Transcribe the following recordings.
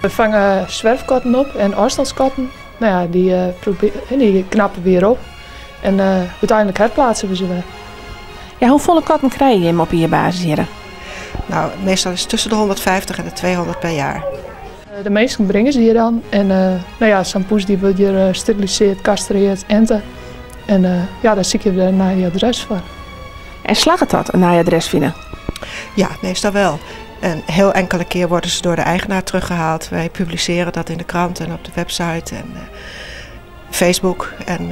We fange swerfkatten op en ôfstânskatten. No ja, dy, dy knappe we wer op. En úteinlik herplaatse we se wer. Ja, hoefolle katten krije jim op jierbasis hjir? Nou, meastal is it tusken de 150 en de 200 per jaar. De minsken bringe se hjir dan. En no ja, sa'n poes dy wurdt hjir sterilisearre, kastrearre, ente. En ja, dan sykje we der in nij adres foar. En slagget dat, in nij adres fine? Ja, meestal wel. En heel enkele keer worden ze door de eigenaar teruggehaald. Wij publiceren dat in de krant en op de website en Facebook. En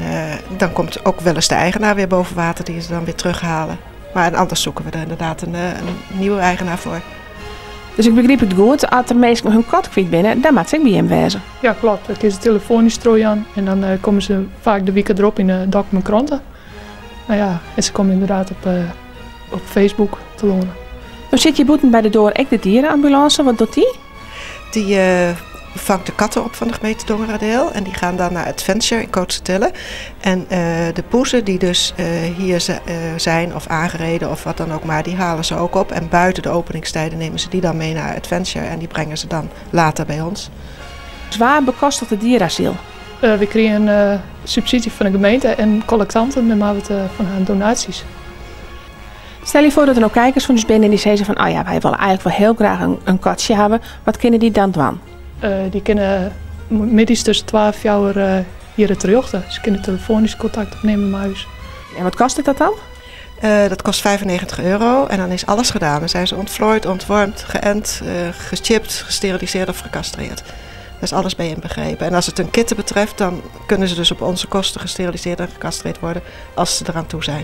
dan komt ook wel eens de eigenaar weer boven water die ze dan weer terughalen. Maar anders zoeken we er inderdaad een nieuwe eigenaar voor. Dus ik begryp it goed, as der minsken hun kat kwyt binne, dan moatte se ek by jim wêze. Ja, kloppet. Dan kinne se telefoanysk trochjaan en dan komme se faak de wike derop yn de Dokkumer Krante. No ja, en se komme ynderdaad op Facebook telâne. No sit hjir bûten by de doar ek de dierenambulance. Wat docht dy? Dy fangt de katten op fan de gemeente Dongeradeel en dy gean dan nei Adventure yn Kootstertille. En de poezen die dus hier zijn of aangereden of wat dan ook maar, die halen ze ook op. En buiten de openingstijden nemen ze die dan mee naar Adventure en die brengen ze dan later bij ons. Wa bekostigt it dierenasyl? We krije in subsydzje fan de gemeente en kollektanten en mar wat fan harren donaasjes. Stel je foar dat der no kijkers fan ús binne en dy sizze fan, oh ja, wy wolle eigenlik wol hiel graach in katsje hawwe. Wat kinne dy dan dwaan? Dy kinne middeis tusken twa en fjouwer hjir terjochte. Se kinne telefoanysk kontakt opnimme mei ús. En wat kostet dat dan? Dat kost 95 euro en dan is alles gedaan. Dan zijn ze ontvlooid, ontwormd, geënt, gechipt, gesteriliseerd of gecastreerd. Dat is alles bij inbegrepen. En als het een kitten betreft, dan kunnen ze dus op onze kosten gesteriliseerd en gecastreerd worden als ze eraan toe zijn.